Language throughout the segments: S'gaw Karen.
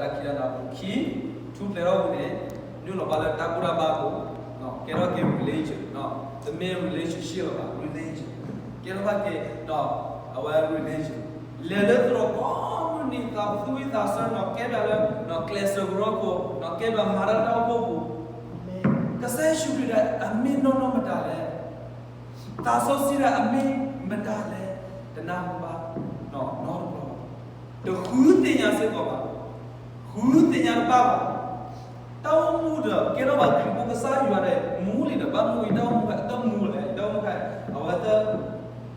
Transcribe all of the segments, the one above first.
တၢ်ခံးတၢ်နၤအပူၤခံ, ထူၣ်ဖျဲးထီၣ်ဝံၤန့ၣ် နုာ်လီၤဘၣ်လၢတၢ်ဘူၣ်တၢ်ဘါအပူၤ, ကဲထီၣ်က့ၤ religion, တမ့ၢ် relationship လၢၤဘၣ်, religion, ကဲထီၣ်ဘၣ်က့ၤ အဝဲ religion, လဲၤလၢသရိာ်ကိးမုၢ်နံၤ သးသူဝံၣ်သးဆၢနီၤ ကဲဘျုးလၢ ကျဲးစၢးကရၢခိၣ်နီၤ ကဲဘျုးမၤတၢ်လၢတၢ်အိၣ်ဖှိၣ်ပူၤ, ကစၢ်ယ့ၣ်ၡူးခရံာ်ဒီးအမ့ၢ်နီၢ်နီၢ်မတၤလဲၣ် သးစီဆှံဒီးအမ့ၢ်မတၤလဲၣ်, တနၢ်ဟူဘၣ်နီတဘျီဘၣ်, တဃုသ့ၣ်ညါစ့ၢ်ကီးဘၣ်, ဃုသ့ၣ်ညါတဘၣ်ဘၣ်, တၢ်အိၣ်မူဒီး ကဲထီၣ်ဘၣ်ခရံာ်ဖိကစၢ်ယွၤဒီး မူလံဒီး ဘၣ်မနုၤအံၤတၢ်အိၣ်မူ အတၢ်မူလဲၣ်, တၢ်အိၣ်မူခါ အဝဲသ့ၣ်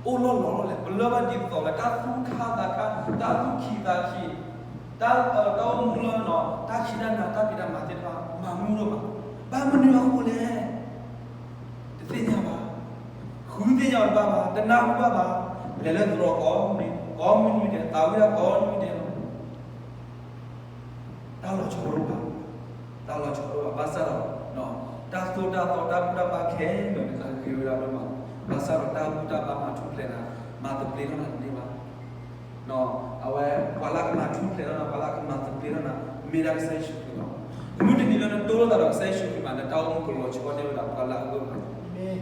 အိၣ်လီၢ်လီၢ်လီၢ်လဲၣ်, ပလၢၢ်ဘၣ်ဒ်သိးလၢ တၢ်သူၣ်ခါသးခါ, တၢ်သူၣ်ခံသးခံ, တၢ် တၢ်အိၣ်မူလၢ တၢ်ခံးတၢ်နၤ တၢ်ဖံးတၢ်မၤသ့ၣ်တဖၣ် မၤမူဒိၣ်မး, ဘၣ်မနုၤအဃိလဲၣ် တသ့ၣ်ညါဘၣ်, ဃုသ့ၣ်ညါအီၤတဘၣ်ဘၣ်, တနၢ်ဟူဘၣ်ဘၣ်, လဲၤလၢသရိာ်ကိးမုၢ်နံၤ, ကိးမုၢ်နံၤဒဲး, သးဝံၣ်တၢ်ကိးမုၢ်နံၤဒဲးလီၤ, တၢ်လီၤဆီဒိၣ်ဘၣ်, တၢ်လီၤဆီဒိၣ်ဘၣ်, ဘၣ်ဆၣ်ဒီး တၢ်သိၣ်တၢ်သီ တၢ်ဘူၣ်တၢ်ဘါခဲလၢာ်န့ၣ် အဂ့ၤဝဲဒၣ်ဒိၣ်မး, ဘၣ်ဆၣ်ဒီးတၢ်ဘူၣ်တၢ်ဘါမၤထူၣ်ဖျဲးနၤ, မၤသဘျ့ထီၣ်နၤတန့ၢ်ဘၣ် အဝဲ ပှၤလၢကမၤထူၣ်ဖျဲးထီၣ်နၤ, ပှၤလၢကမၤသဘျ့ထီၣ်နၤ မ့ၢ်ဒၣ်ကစၢ်ယ့ၣ်ၡူးခရံာ်လီၤ. မုၢ်တနံၤလၢနတိၢ်လိာ်သးဒီးကစၢ်ယ့ၣ်ၡူးခရံာ်မး နတၢ်အိၣ်မူကလီၤဆီန့ၢ်ဝဲဒၣ်ပှၤလၢအဂၢၢ်မး, အဃိန့ၣ်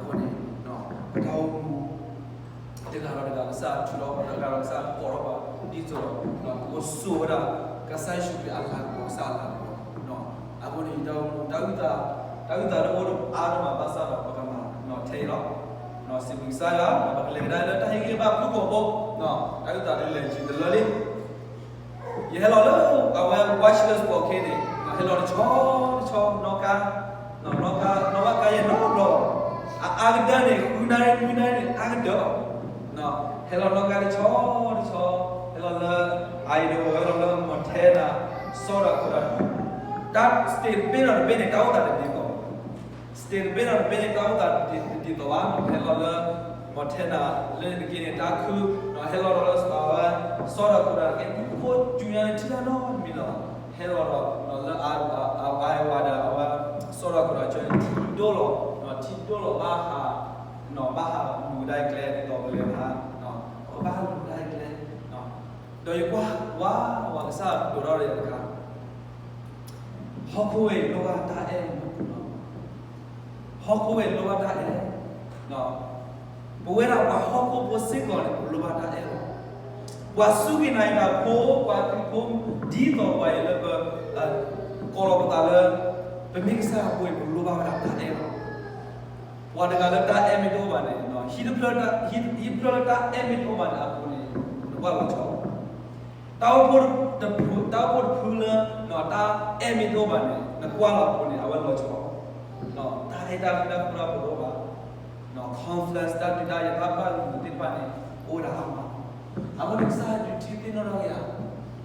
ပတၢ်အိၣ်မူ တဂၤဒီးတဂၤ ကစၢ်ထုးထီၣ်ပှၤ, တဂၤဒီးတဂၤ ကစၢ်ကိးထီၣ်ပှၤ, ဒ်သိးဒီး ပကစိာ်ဝဲဒၣ် ကစၢ်ယ့ၣ်ၡူးခရံာ်အလၤကပီၤ, ကစၢ်အလၤကပီၤ, အဃိန့ၣ် ယတၢ်အိၣ်မူ တၢ်အုၣ်သး, တၢ်အုၣ်သးတအိၣ်ဒီးအါထီၣ်မး ဘၣ်ဆၣ်ဒီးပကမၤထဲအံၤလီၤ. စံးဘျုးကစၢ်ယွၤ ဒီးပကလဲၤကဒါလၢတၢ်ဟ့ၣ်ဂံၢ်ဘါဖုၣ်ကိာ်ဖိ, တၢ်အုၣ်သးဒ်လဲၣ်ယံၤတလၢလံ. ယဟဲလီၤလၢ အဝဲ Washington Spokane န့ၣ် ဟဲလီၤတဆီတဆီ နီၣ်ကါ, နီၣ်ကါ နီၣ်ဘၣ်ကါယဲၢ်နီတဘျီ, အအါကတၢၢ်န့ၣ် ဃုနၣ်ရံၣ် နွံနၣ်ရံၣ်န့ၣ် အါကတၢၢ်လီၤ. ဟဲလီၤနီၣ်ကါတဆီတဆီ, ဟဲလီၤလၢ Idaho, ဟဲလီၤလၢ Montana, စီၤဒၤခိးတၤ, တၢ် state တဘ့ၣ်ဒီးတဘ့ၣ်န့ၣ် တၢ်အိၣ်သးတဒ်သိး state တဘ့ၣ်ဒီးတဘ့ၣ်န့ၣ် တၢ်အိၣ်သးတဒ်သိးဘၣ်. ဟဲလီၤလၢ Montana လၢန့ၣ်တက့ၢ်န့ၣ် တၢ်ခုၣ်, ဟဲလီၤဒီးလၢအဝဲ စီၤဒၤခိးတၤတက့ၢ် မူခိၣ်စူညါန့ၣ် ထံၣ်တၢ်နီတမံၤလီၤ. ဟဲလီၤဒီးလၢ Iowa ဒီး အဝဲ စီၤဒၤခိးတၤကၠီန့ၣ် ထံဒိၣ်လီၤ, ထံဒိၣ်လီၤ ဘၣ်ဟး, ဘၣ်ဟးလူၤကဒါအကျဲ ဒ်သိးပလဲၤဟး, ပကဘၣ်လူၤကဒါအကျဲ, ဒီးယကွၢ်ဝါ ဝဲကစၢ်ဒိးထီၣ်ဒီးယၤတခါ ဟီၣ်ခိၣ်ဝဲအံၤလိၣ်ဘၣ်တၢ်အဲၣ်လီၤ. ဟီၣ်ခိၣ်ဝဲအံၤလိၣ်ဘၣ်တၢ်အဲၣ်, ပဝဲဒၣ်ပှၤဟီၣ်ခိၣ်ဖိစ့ၢ်ကီးန့ၣ် ပလိၣ်ဘၣ်တၢ်အဲၣ်လီၤ. ပှၤစူၢ်က့ၤနာ်က့ၤတၢ်ဖိ, ပှၤခရံာ်ဖိ, ဒ်သိးပှၤအံၤလၢပ ကိးလီၤပသးလၢ ပမ့ၢ်ကစၢ်အဖိအံၤ ပလိၣ်ဘၣ်ဝဲဒၣ်တၢ်အဲၣ်လီၤ. ပှၤတဂၤလၢတၢ်အဲၣ်မ့ၢ်တအိၣ်ဘၣ်န့ၣ်, ဟံၣ်တဖျၢၣ်, ဟံၣ်တဖျၢၣ်လၢတၢ်အဲၣ်မ့ၢ်တအိၣ်ဘၣ်န့ၣ် အပူၤန့ၣ် နကွၢ်လီၤဆီ, တၢ်အိၣ်ဖှိၣ်တဖု, တၢ်အိၣ်ဖှိၣ်တဖုလၢ တၢ်အဲၣ်မ့ၢ်တအိၣ်ဘၣ်န့ၣ် နကွၢ်လီၤအပူၤန့ၣ် အဝဲလီၤဆီ, တၢ်အဲၣ်တၢ်ကွံတၢ်ဃူတၢ်ဖိးတအိၣ်ဘၣ်, conflict တၢ်ဒုးတၢ်ယၤ တၢ်ဘၣ်ဂုာ်သ့ၣ်တဖၣ်န့ၣ် အိၣ်ဝဲဒၣ်အါမး, အဃိန့ၣ် ကစၢ်ယွၤဒုးထံၣ်သ့ၣ်နီၣ်ထီၣ်က့ၤဧါ ဒီးကစၢ်ကတိၤထီၣ်လၢ ယ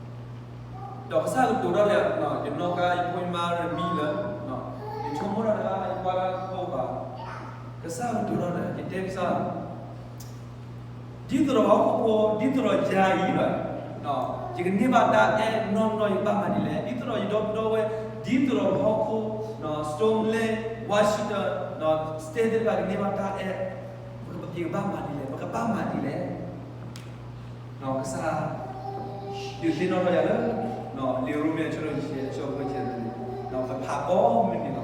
နီၣ်ကါ ယဖိယမါ ရမံလၢ ယဆိကမိၣ်တၢ်တဂၤ ယကွၢ်တၢ်တအိၣ်ဘၣ်, ကစၢ်ကတိၤထီၣ်ဒီး ယတဲကစၢ် ဒ်သိးဒီးဟီၣ်ခိၣ်ဖိ ဒ်သိးဒီးယၤအံၤဒီး ယကန့ၢ်ဘၣ်တၢ်အဲၣ်နီၢ်နီၢ် ယကဘၣ်မၤဒ်လဲၣ်, ဒ်သိးဒီးယဒီပုၢ်ဒီဝဲၢ် ဒ်သိးဒီးဟီၣ်ခိၣ် Storm လၢ Washington state သ့ၣ်တဖၣ်ကန့ၢ်ဘၣ်တၢ်အဲၣ် ယကဘၣ်မၤဒ်လဲၣ်, ပကဘၣ်မၤဒ်လဲၣ်. ကစၢ် ဒုးသ့ၣ်နီၣ်ထီၣ်ယၤလၢ လံာ်ရိမ့ၤအဆၢဒိၣ်ယဲၢ် အဆၢဖိယဲၢ်န့ၣ် ပဖးကိးမုၢ်နံၤလီၤ. ပ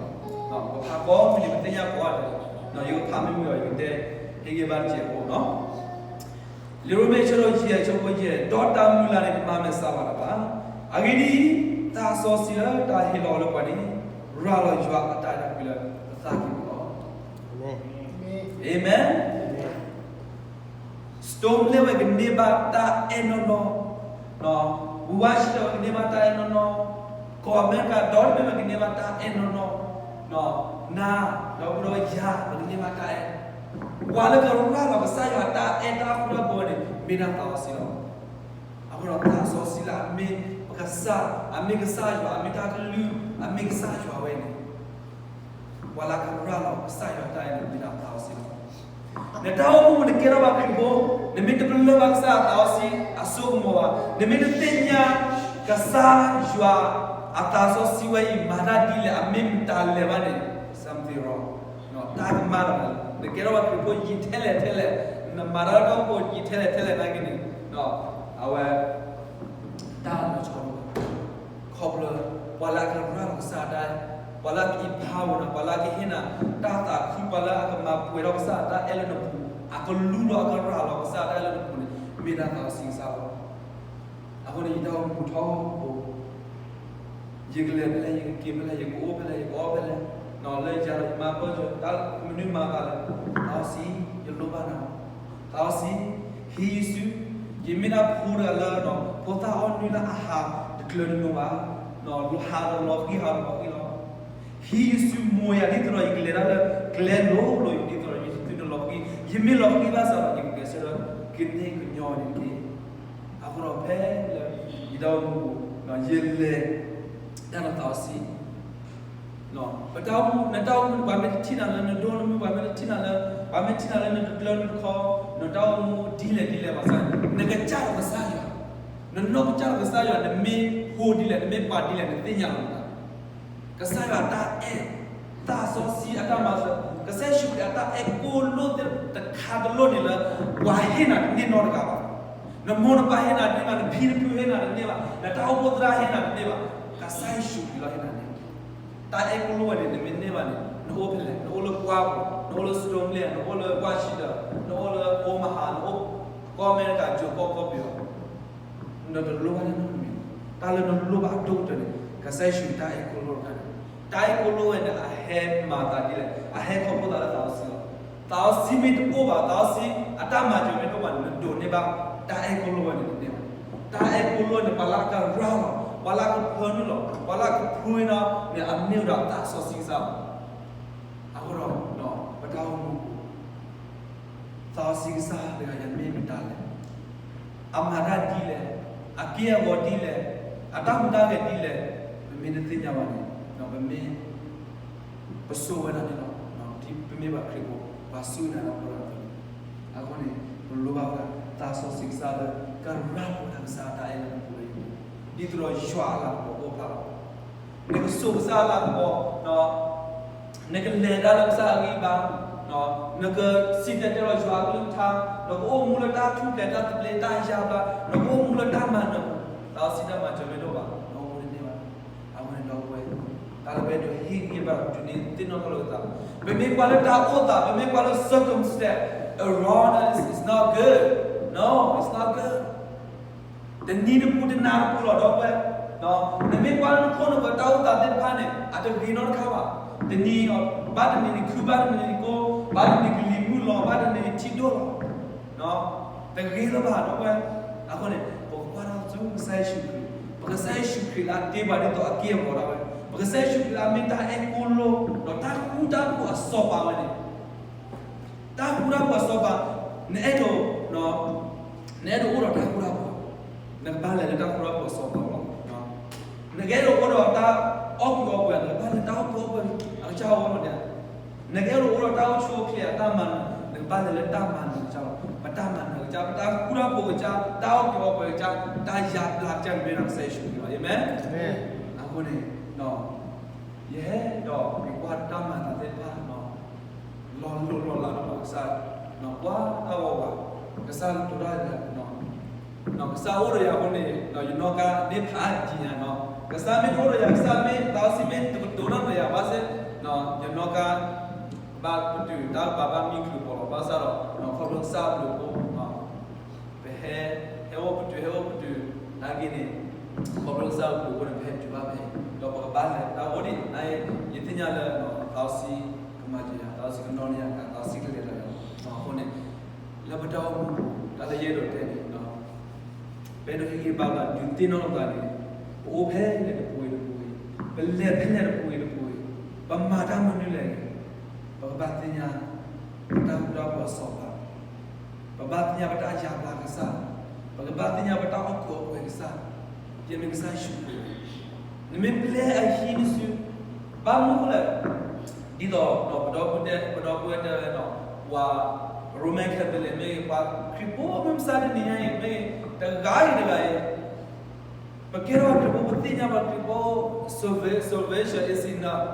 ဖးကိးမုၢ်နံၤ ပသ့ၣ်ညါကိးဂၤဒဲး, ယကဖးမ့ၢ်ဝံၤဒီး ယကတဲ ဟ့ၣ်ဂံၢ်ဘါတစဲးဖိနီၤ. လံာ်ရိမ့ၤအဆၢဒိၣ်ယဲၢ် အဆၢဖိယဲၢ်, ဒီးတၢ်မုၢ်လၢ်န့ၣ် တမၤမဲာ်ဆှးဝဲဒၣ်ဘၣ်. အဂ့ၢ်ဒ်အံၤ, သးစီဆှံလၢတၢ်ဟ့ၣ်လီၤလၢပှၤန့ၣ် ရၤလီၤယွၤအတၢ်အဲၣ်တၢ်ကွံလၢပသးကံၢ်ပူၤလီၤ. အၤမ့ၣ်. Storm လၢဝဲကန့ၢ်ဘၣ်တၢ်အဲၣ်နီၢ်နီၢ်, ဝံၤဝါဆံဒီးဝဲကန့ၢ်ဘၣ်တၢ်အဲၣ်နီၢ်နီၢ်, ကီၢ်အမဲရကၤဒီတဘ့ၣ်ဝဲကန့ၢ်ဘၣ်တၢ်အဲၣ်နီၢ်နီၢ်, နၤ ဒီပုၢ်ဒီဝဲၢ်ယၤ ပကန့ၢ်ဘၣ်တၢ်အဲၣ်, ပှၤလၢကရၤလီၤကစၢ်ယွၤတၢ်အဲၣ်တၢ်ဃူတၢ်ဖိးန့ၣ် မ့ၢ်ဒၣ်သးစီဆှံလီၤ. အဃိဒီးသးစီဆှံလၢအမ့ၢ်ပကစၢ်, အမ့ၢ်ကစၢ်ယွၤ, အမ့ၢ်တၢ်ကလုၢ်, အမ့ၢ်ကစၢ်ယွၤဝဲန့ၣ် ပှၤလၢကရၤလီၤကစၢ်ယွၤတၢ်အဲၣ်န့ၣ် မ့ၢ်ဒၣ်သးစီဆှံလီၤ. နတၢ်အိၣ်မူပူၤ နကဲထီၣ်ဘၣ်ခရံာ်ဖိ, နမ့ၢ်တပလၢၢ်ဘၣ်ကစၢ်အသးစီဆှံအစိကမီၤဘၣ်, နမ့ၢ်တသ့ၣ်ညါကစၢ်ယွၤအသးစီဆှံဝဲအံၤ မၤတၢ်ဒ်လဲၣ် အမ့ၢ်မတၤလဲၣ်ဘၣ်န့ၣ် something wrong, တၢ်ကမၣ်လီၤ. နကဲထီၣ်ဘၣ်ခရံာ်ဖိယံာ်ထဲလဲၣ်ထဲလဲၣ်, နမၤတၢ်လၢတၢ်အိၣ်ဖှိၣ်ယံာ်ထဲလဲၣ်ထဲလဲၣ်နာ်က့န့ၣ်, အဝဲ တၢ်လီၤဆီဒိၣ်ဘၣ်. ခီဖျိ ပှၤလၢအကရၤလီၤကစၢ်တၢ်, ပှၤလၢအက empower နၤ, ပှၤလၢအကဟ့ၣ်နၤတၢ်သးခု, ပှၤလၢအကမၤပှဲၤထီၣ်ကစၢ်တၢ်အဲၣ်လၢနပူၤ, အကလူလီၤအကရၤလီၤကစၢ်တၢ်အဲၣ်လၢနပူၤန့ၣ် မ့ၢ်ဒၣ်သးစီဆှံကစၢ်လီၤ. အဃိန့ၣ် ယတၢ်အိၣ်မူပူၤထီဘိ ယကလဲၤဖဲလဲၣ်, ယကက့ၤဖဲလဲၣ်, ယကအိၣ်ဖဲလဲၣ်, ယကအီၣ်ဖဲလဲၣ်, လၢယၤဒီးယမါပၢၢ်ဆၢ တၢ်မနုၤမၤသးလဲၣ်, သးစီဆှံ ယလိၣ်ဘၣ်နၤ, သးစီဆှံ ဟံးယစု, ယမ့ၢ်ဒၣ်ဖိတဂၤလၢ ဖိသၣ်အီၣ်နွံလၢအဟးတကျၢၤတနိၤဘၣ်, ဟးဒီးလီၤဃံၤ ဟးဒီးလီၤဃံၤလီၤ. ဟံးယစု, မိၢ်ယၤဒ်သိးဒီးယကလဲၤတၢ်လၢကျဲလိၤလိၤ, ဒ်သိးဒီးယသုတလီၤဃံၤ, ယမ့ၢ်လီၤဃံၤဘၣ်ဆၣ်ဒီး ယကကျဲးစၢးဒီးကန့ၢ်ကညီန့ၣ်တက့ၢ်. အဃိဒီးဖဲလၢ ယတၢ်အိၣ်မူပူၤ ယလဲၤတၢ်ဒီးသးစီဆှံ ပတၢ်အိၣ်မူ, နတၢ်အိၣ်မူ ပှၤမ့ၢ်တထံၣ်နၤလၢနဒိၣ်နမုၢ်, ပှၤမ့ၢ်တထံၣ်နၤလၢ, ပှၤမ့ၢ်ထံၣ်နၤလၢနတကျၢၤနတခီ, နတၢ်အိၣ်မူဒ်လဲၣ်ဒ်လဲၣ်ဘၣ်ဆၣ်, နကစၢ်ဒီးကစၢ်ယွၤ, နနီၢ်ကစၢ်ဒီးကစၢ်ယွၤ, နမ့ၢ်ဖိဒ်လဲၣ်, နမ့ၢ်ပှၤဒ်လဲၣ်, နသ့ၣ်ညါလီၤနသး. ကစၢ်ယွၤအတၢ်အဲၣ်, သးစီဆှံအတၢ်မၤစၢၤ, ကစၢ်ယ့ၣ်ၡူးခရံာ်အတၢ်အဲၣ်ကိၣ်လိၣ်သ့ၣ်တခါတလိၣ်န့ၣ်လၢ ပှၤဟ့ၣ်နၤတန့ၢ်နီတဂၤဘၣ်. နမိၢ်နပၢ်ဟ့ၣ်နၤတန့ၢ်ဘၣ်, နဖံနဖုဟ့ၣ်နၤတန့ၢ်ဘၣ်, နတၢ်အိၣ်ဖှိၣ်သရၣ်ဟ့ၣ်နၤတန့ၢ်ဘၣ်, ကစၢ်ယ့ၣ်ၡူးခရံာ်လီၤဟ့ၣ်နၤန့ၣ်. တၢ်အဲၣ်ကိၣ်လိၣ်ဝဲန့ၣ် နမ့ၢ်န့ၢ်ဘၣ်န့ၣ် နအိၣ်ဖဲလဲၣ်, နအိၣ်လၢပှၢ်ပူၤ, နအိၣ်လၢ Storm လံ, နအိၣ်လၢ Washington, နအိၣ်လၢ Omaha, နအိၣ်ကီၢ်အမဲရကၤ ကၠိၤကီၢ်ကီၢ်ပယီၤ နတလိၣ်ဘၣ်တၢ်နီတမံၤ, တၢ်လၢနလိၣ်ဘၣ်အဒိၣ်ကတၢၢ်န့ၣ် ကစၢ်ယ့ၣ်ၡူးတၢ်အဲၣ်ကိၣ်လိၣ်တခါန့ၣ်, တၢ်အဲၣ်ကိၣ်လိၣ်ဝဲန့ၣ် အဟဲမၤသးဒ်လဲၣ်, အဟဲခီဖျိသးလၢသးစီဆှံလီၤ. သးစီဆှံမ့ၢ်တအိၣ်ဘၣ်, သးစီဆှံအတၢ်မၤစၢၤမ့ၢ်တအိၣ်ဘၣ်န့ၣ် နဒိးန့ၢ်ဘၣ်, တၢ်အဲၣ်ကိၣ်လိၣ်ဝဲန့ၣ် နန့ၢ်ဘၣ်. တၢ်အဲၣ်ကိၣ်လိၣ်န့ၣ် ပှၤလၢအကရၤလီၤ, ပှၤလၢအကဖၢနုာ်လီၤ, ပှၤလၢအကဖှူန့ၣ် အမ့ၢ်ဝဲဒၣ်သးစီဆှံကစၢ်လီၤ. အဃိဒီး ပတၢ်အိၣ်မူပူၤ သးစီဆှံကစၢ်တဂၤအံၤမ့ၢ်မတၤလဲၣ်, အမၤတၢ်ဒ်လဲၣ်, အက့ၢ်အဂီၤဒ်လဲၣ်, အတၢ်ဟူးတၢ်ဂဲၤဒ်လဲၣ်, ပမ့ၢ်တသ့ၣ်ညါဘၣ်န့ၣ် ပမ့ၢ် ပစိာ်ဝဲဒၣ်န့ၣ်လီၤ. ဒ်ပမ့ၢ်ပှၤခရံာ်ဖိ ပှၤစူၢ်နာ်တၢ်ဖိတဂၤအသိးန့ၣ်, အဃိန့ၣ် ပလိၣ်ဘၣ်ဝဲဒၣ် သးစီဆှံကစၢ်လၢ ကရၤလီၤဝဲဒၣ်ကစၢ်အတၢ်အဲၣ်လၢနပူၤလၢယပူၤ, ဒ်သိးဒီးယွၤအလၤကပီၤအိၣ်ဖျါလီၤ. နကစိာ်ကစၢ်အလၤကပီၤ, နကလဲၤတၢ်လၢကစၢ်အဂံၢ်ဘါ, နကစံၣ်တဲၤတဲလီၤယွၤအကလုၢ်ကထါ, နကအိၣ်မူလၢတၢ်ထူၣ်ဖျဲးတၢ်သဘျ့တၢ်ယါဘျါ, နကအိၣ်မူလၢတၢ်မၤနၢၤ, သးစီဆှံတၢ်မၤစၢၤမ့ၢ်တအိၣ်ဘၣ် နအိၣ်မူတန့ၢ်ဘၣ်. အဝဲန့ၣ်ဒီပုၢ်ဝဲၢ်, တၢ်လၢပအဲၣ်ဒိးဟ့ၣ်ဂံၢ်ဘါဒီး တုၤန့ၣ်သ့ၣ်နီၣ်ထီၣ်လၢပသး, ပမ့ၢ်ကွၢ်လၢတၢ်အိၣ်သး, ပမ့ၢ်ကွၢ်လၢ circumstance around us, it's not good. No, it's not good. တနံၤတပူၤ တနၤတပူၤလီၤ ဒီပုၢ်ဝဲၢ်, နမ့ၢ်ကွၢ်လၢနခိၣ်နပှဲၤတၢ်အိၣ်သးသ့ၣ်တဖၣ်န့ၣ် အတဂ့ၤနီတခါဘၣ်. တနံၤ, ဘၣ်တနံၤန့ၣ်ခုၣ်, ဘၣ်တနံၤန့ၣ်ကိၢ်, ဘၣ်တနံၤကလံၤမုၢ်လီၤ, ဘၣ်တနံၤန့ၣ်ထံဒိၣ်လီၤ. တဂ့ၤလၢၤဘၣ် ဒီပုၢ်ဝဲၢ်. အဃိန့ၣ် ပကကွၢ်ထီၣ်ဆူကစၢ်ယ့ၣ်ၡူးခရံာ်, ပကစၢ်ယ့ၣ်ၡူးခရံာ်လၢအတ့ပှၤဒ်သိးအက့ၢ်အဂီၤဒၣ်ဝဲ, ပကစၢ်ယ့ၣ်ၡူးခရံာ်လၢအမ့ၢ်တၢ်အဲၣ်ကိၣ်လိၣ်, ဒီးတၢ်ဃူတၢ်ဖိးအစီၤပၤဝဲန့ၣ် တၢ်ဃူတၢ်ဖိးအစီၤပၤ, နအဲၣ်ဒိး, နအဲၣ်ဒိးအိၣ်ဒီးတၢ်ဃူတၢ်ဖိး, နကဘၣ်လဲၤလၢတၢ်ဃူတၢ်ဖိးအစီၤပၤလီၤ. နကအဲၣ်ဒိးအိၣ်ဒီးတၢ်အီၣ်ကုာ်အီပှဲၤ, နကဘၣ်လဲၤတၢ်အီၣ်ကုာ်အီပှဲၤအကစၢ်အအိၣ်လီၤ. နကအဲၣ်ဒိးအိၣ်ဒီးတၢ်အိၣ်ဆူၣ်အိၣ်ချ့အတၢ်မၤနၢၤ, နကဘၣ်လဲၤလၢတၢ်မၤနၢၤအကစၢ်လီၤ. ပတၢ်မၤနၢၤအကစၢ်, ပတၢ်ဃူတၢ်ဖိးအကစၢ်, တၢ်အီၣ်ကုာ်အီပှဲၤအကစၢ်, တၢ်ယါဘျါအကစၢ်န့ၣ်မ့ၢ်ဒၣ်ကစၢ်ယ့ၣ်ၡူးခရံာ်လီၤ. အၤမ့ၣ်. အဃိန့ၣ် ယဟဲဒီးယကွၢ်တၢ်မၤနၢၤသ့ၣ်တဖၣ် လီၤလိၢ်လီၤလးဒီးကစၢ်, ကွၢ်တၢ်ဝးဝး, ကစၢ်ကတိၤတၢ်ဒီးယၤ, ကစၢ်အိၣ်ဒီးယၤအဃိန့ၣ် ယနီၢ်ကါန့ၢ်ဖးအါဒံးညါ, ကစၢ်မ့ၢ်တအိၣ်ဒီးယၤ, ကစၢ်မ့ၢ်သးစီဆှံမ့ၢ်တကတိၤတၢ်ဒီးယၤဘၣ်စ့ၢ်, ယနီၢ်ကါ ဘၣ်ပတုာ်တၢ်ကပၤဘၣ်မံချုးပီၤလီၤ. ဘၣ်ဆၣ်ဒီး ခီဖျိကစၢ်အဘျုးအဖှိၣ် ပဟဲ, ဟဲအိၣ်ပတုာ် ဟဲအိၣ်ပတုာ် နာ်က့န့ၣ် ခီဖျိကစၢ်အဘျုးအဖှိၣ်န့ၣ် ပဟဲတုၤဘၣ်ဖဲအံၤ ဒီးပကဘၣ်လဲၤတၢ်အိၣ်ဒံးန့ၣ် ယသ့ၣ်ညါလၢ သးစီဆှံကမၤစၢၤယၤ, သးစီဆှံကနီၣ်န့ၢ်ယၤ, သးစီဆှံကလဲၤဒီးယၤ. အဃိန့ၣ် လၢပတၢ်အိၣ်မူ တၢ်လၢယအဲၣ်ဒိးတဲန့ၣ် ပအဲၣ်ဒိးဟ့ၣ်ဂံၢ်ဘါပသး ဒုးသ့ၣ်နီၣ်ပသးန့ၣ် ပအိၣ်ဖဲလဲၣ်တပူၤဂ့ၤတပူၤဂ့ၤ, ပလဲၤဖဲလဲၣ်တပူၤဂ့ၤတပူၤဂ့ၤ, ပမၤတၢ်မနုၤလဲၣ်ဂ့ၤ, ပကဘၣ်သ့ၣ်ညါ ပတၢ်ဃူတၢ်ဖိးအစီၤပၤ, ပဘၣ်သ့ၣ်ညါပတၢ်ယါဘျါကစၢ်, ပကဘၣ်သ့ၣ်ညါပတၢ်အီၣ်ကုာ်အီပှဲၤကစၢ်, ယမ့ၢ်ကစၢ်ယ့ၣ်ၡူးခရံာ်, နမ့ၢ်ပျဲအဟံးန့ၢ်ဆူ, ဘၣ်မနုၤအဃိလဲၣ်, ဒ်သိး ပဒီပုၢ်ဝဲၢ်တဲဝဲဒီး ပှၤ Roman Catholic မ့ၢ်ဂ့ၤ, ပှၤခရံာ်ဖိမ့ၢ်မဆါတနံၤညါအံၤမ့ၢ်ဂ့ၤ, တဂၤအံၤတဂၤအံၤ ပကဲထီၣ်ခရံာ်ဖိ ပသ့ၣ်ညါပှၤခရံာ်ဖိ salva-, salvation is enough.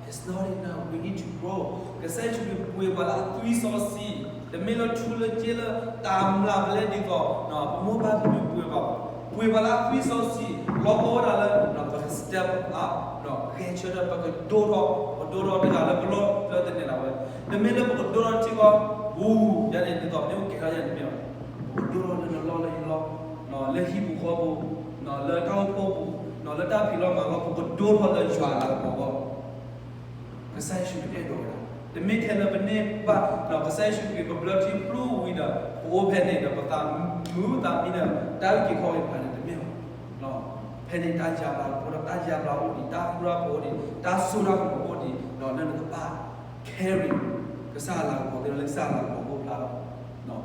It's not enough. We need to grow. ကစၢ်ယ့ၣ်ၡူးခရံာ်ပှ့ၤပှၤလၢအသွံၣ်စီဆှံ, တမ့ၢ်လၢထူလၢစ့လၢတၢ်မျၢ်ပလဲဒ်သိး ပမိၢ်ပၢ်တဒုးပှ့ၤဘၣ်, ပှ့ၤပှၤလၢအသွံၣ်စီဆှံ, လီၤပှီၢ်ဝဲဒၣ်လၢ ပ ပကဂဲၤဆၢထၢၣ် ပကဒိၣ်ထီၣ် ပကဒိၣ်ထီၣ်တဂၤလၢပလီၢ်လၢတန့ၢ်ဒၣ်ဝဲ, တမ့ၢ်လၢပကဒိၣ်ထီၣ်ထံကီၢ် ပူၤ ယၤန့ၣ် ဒ်သိးမ့ၣ်အူကဲၤထီၣ်ယၤန့ၣ်မ့ၢ်ဘၣ်, ပကဒိၣ်ထီၣ်လၢနလီၢ်လၢယလီၢ်, လၢဟံၣ်ပူၤဃီပူၤ, လၢတၢ်အိၣ်ဖှိၣ်ပူၤ, လၢတၢ်ဖံးလီၢ်မၤလီၢ် ပကဒိၣ်ထီၣ်လၢယွၤအလၤကပီၤအဂီၢ် ကစၢ်ယ့ၣ်ၡူးခရံာ်အဲၣ်ဒိးဝဲဒၣ်, တမ့ၢ်ထဲလၢပန့ၢ်ဘၣ်ဒီး ကစၢ်ယ့ၣ်ၡူးခရံာ် ပဘျၢထံဖျိဝံၤဒီး ပအိၣ်ဖဲန့ၣ်ဒီး ပသးမုာ်သးမံဒီး တၢ်အုၣ်က့ၤခီၣ်က့ၤတဖၣ်န့ၣ် တမ့ၢ်ဘၣ်. ဖဲန့ၣ်တၢ်ယါဘျါတအိၣ်ဒီး တၢ်ယါဘျါအိၣ်ဒံး, တၢ်ဃူတၢ်ဖိးအိၣ်ဒံး, တၢ်စိတၢ်ကမီၤအိၣ်ဒံး, ဒီးလၢနကဘၣ် carry ကစၢ်အလၤကပီၤသ့လၢကစၢ်အလၤကပီၤအိၣ်ဖျါလီၤ.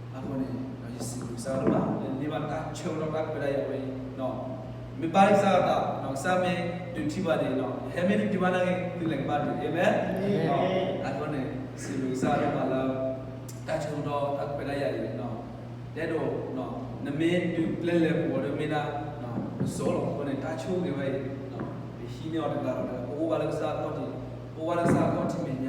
အဃိန့ၣ် ယစံးဘျုးကစၢ်ဒိၣ်မး လၢန့ၢ်ဘၣ်တၢ်ဆၢကတီၢ်တၢ်ခွဲးတၢ်ယာ်ဝဲအံၤ, မ့ၢ်ဘၣ်ကစၢ်အသး ကစၢ်မ့ၢ်ဒုးထံၣ်ဘၣ်န့ၣ် ဟဲမ့ၢ်တတုၤဘၣ်နာ်က့ သုလဲၤကဘၣ်ဒုး အၤမ့ၣ်. အဃိန့ၣ် စံးဘျုးကစၢ်ဒိၣ်မးလၢ တၢ်ဆၢကတီၢ်တၢ်ခွဲးတၢ်ယာ်အံၤ တဲဒိး နမ့ၢ်ဒုးကျဲလဲၤပူၤဒီးမ့ၢ်ဒၣ် စိလီၤအဃိန့ၣ် တၢ်ဆိၣ်ဂ့ၤဝဲအံၤ ပဟံးန့ၢ်အီၤတဂၤဒီးတဂၤ ပအိၣ်ဘၣ်လၢကစၢ်အခီၣ်ထံး, ပအိၣ်ဘၣ်လၢကစၢ်အခီၣ်ထံးမဲာ်ညါ, ကစၢ်အဂၢၢ်အကျၢ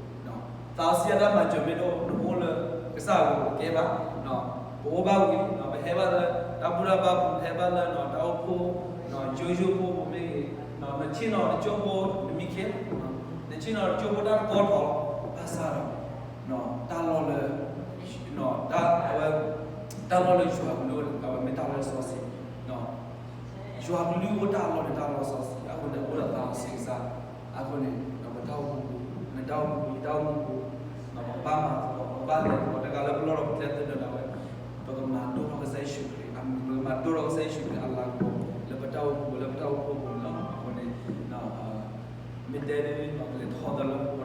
ၤ, သးစီဆှံအတၢ်မၤစၢၤမ့ၢ်တအိၣ် နအိၣ်လၢကစၢ်အဂီၢ်ပကဲဘၣ်, ပအိၣ်ဘၣ်ဝံၤ ပဟဲဘၣ်လၢ တၢ်ဘူၣ်တၢ်ဘါပူၤ ပဟဲဘၣ်လၢတၢ်အိၣ်ဖှိၣ် ယိယိဖိပူၤမ့ၢ်ဂ့ၤ, နဆ့ၣ်နီၤတကၠိဖိ နမံခ့လီၤ, နဆ့ၣ်နီၤတကၠိဖိတၢ်တကီထီၣ်လီၤ, ဘၣ်ဆၣ်ဒီး တၢ်လီၢ်လၢ အဝဲ တၢ်လီၢ်လၢယွၤကလုၢ်အဝဲမ့ၢ်တၢ်လီၢ်လၢစီဆှံ, ယွၤကလုၢ်အိၣ်တၢ်လီၢ်န့ၣ်တၢ်လီၢ်စီဆှံ အဃိန့ၣ် အိၣ်ဒီးသးစီဆှံကစၢ်, အဃိန့ၣ် ပတၢ်အိၣ်မူပူၤ, နတၢ်အိၣ်မူပူၤ ယတၢ်အိၣ်မူပူၤ, ပကဘၣ်မၤသကိး ပကဘၣ်လဲၤသကိးတဂၤလၢပလီၢ်ဒီးပကျဲသနၢၤဒၣ်ဝဲ, ပကမၤဒိၣ်ထီၣ်ကစၢ်ယ့ၣ်ၡူးခရံာ်အမံၤ, ပကမၤဒိၣ်ထီၣ်ကစၢ်ယ့ၣ်ၡူးခရံာ်အလၤကပီၤ လၢပတၢ်အိၣ်မူပူၤ လၢပတၢ်အိၣ်ဖှိၣ်ပူၤန့ၣ်လီၤ. အဃိန့ၣ် မ့ၢ်တဲဒ်န့ၣ် ပကလဲၤထီၣ်သးလၢ